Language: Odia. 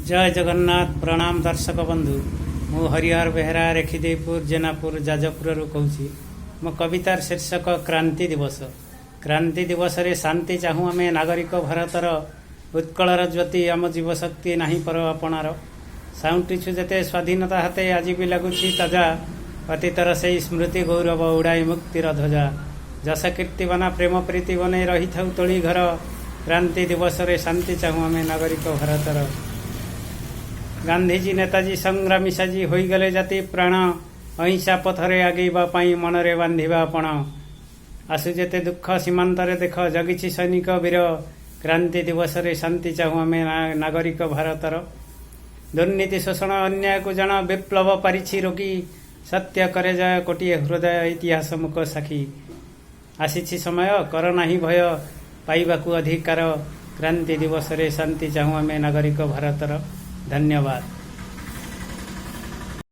ଜୟ ଜଗନ୍ନାଥ, ପ୍ରଣାମ ଦର୍ଶକ ବନ୍ଧୁ। ମୁଁ ହରିହର ବେହେରା, ରେଖିଦେଇପୁର, ଜେନାପୁର, ଯାଜପୁରରୁ କହୁଛି। ମୋ କବିତାର ଶୀର୍ଷକ କ୍ରାନ୍ତି ଦିବସ। କ୍ରାନ୍ତି ଦିବସରେ ଶାନ୍ତି ଚାହୁଁ ଆମେ ନାଗରିକ ଭାରତର। ଉତ୍କଳର ଜ୍ୟୋତି ଆମ ଜୀବଶକ୍ତି, ନାହିଁ ପର ଆପଣାର। ସାଉଁଟିଛୁ ଯେତେ ସ୍ୱାଧୀନତା ହାତେ, ଆଜି ବି ଲାଗୁଛି ତାଜା ଅତୀତର ସେଇ ସ୍ମୃତି ଗୌରବ। ଉଡ଼ାଇ ମୁକ୍ତିର ଧ୍ୱଜା, ଯଶ କୀର୍ତ୍ତିବାନା ପ୍ରେମ ପ୍ରୀତି ବନେଇ ରହିଥାଉ ତୋଳି ଘର। କ୍ରାନ୍ତି ଦିବସରେ ଶାନ୍ତି ଚାହୁଁ ଆମେ ନାଗରିକ ଭାରତର। ଗାନ୍ଧିଜୀ, ନେତାଜୀ ସଂଗ୍ରାମୀ ସାଜି ହୋଇଗଲେ ଜାତି ପ୍ରାଣ, ଅହିଂସା ପଥରେ ଆଗେଇବା ପାଇଁ ମନରେ ବାନ୍ଧିବା ପଣ। ଆସୁ ଯେତେ ଦୁଃଖ ସୀମାନ୍ତରେ ଦେଖ, ଜଗିଛି ସୈନିକ ବୀର। କ୍ରାନ୍ତି ଦିବସରେ ଶାନ୍ତି ଚାହୁଁ ଆମେ ନାଗରିକ ଭାରତର। ଦୁର୍ନୀତି, ଶୋଷଣ, ଅନ୍ୟାୟକୁ ଜାଣ ବିପ୍ଳବ ପାରିଛି ରୋକି। ସତ୍ୟ କରେ ଜୟ, କୋଟିଏ ହୃଦୟ ଇତିହାସ ମୁକ ସାକ୍ଷୀ। ଆସିଛି ସମୟ, କର ନାହିଁ ଭୟ, ପାଇବାକୁ ଅଧିକାର। କ୍ରାନ୍ତି ଦିବସରେ ଶାନ୍ତି ଚାହୁଁ ଆମେ ନାଗରିକ ଭାରତର। ଧନ୍ୟବାଦ।